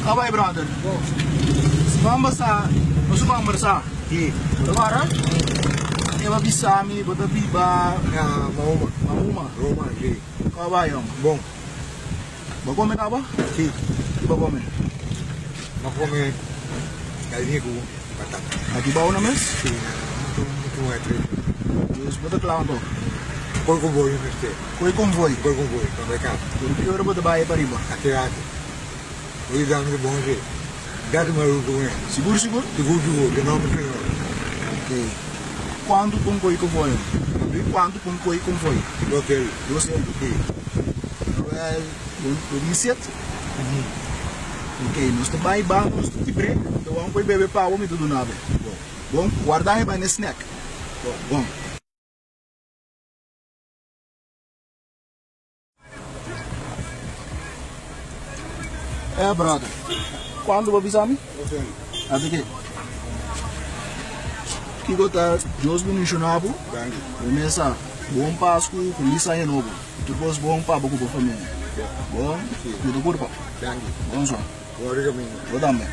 Ka bai brother. Siman basá nos a kombersá. Bo ta kòrda? E bo a bisa mi bo ta biba Na Mahuma. Mahuma. Roma, si. Ka bai yòn? Bon. Bo a kome kaba? Si. Ki bo a kome? Mi a kome galiña ku batata. Aki bou na mes? Si, na muchu muchu moe tres. Dus bo ta kla anto? Koi konvoi mi mester. Koi konvoi? Koi konvoi pa bai kas. Pero ki ora bo ta bai pariba? Ate rato. Bo yuda mi ku bon fe. Dati mi aruba ku mi. Sigur sigur? Sigur sigur, den nomber di Señor. Ok. Kuantu pa un koi konvoi? Kuantu pa un koi konvoi? Dos el. Dos el? Si. Wel, bo tin set? Ok, nos ta bai ban nos ta tibrek, ta wan koi bebe pawa mi ta duna bo. Bon, warda e bai na snack. Bon. Eh brother, cuanto bo bisa mi? Ate ke? Kiko ta Dios bendiciona bo? Bo mesa bon Pascu, feliz aña nobo. Tur cos bon pa bo cu bo familia. Bon, cuida curpa. Bon so. Bo tambe.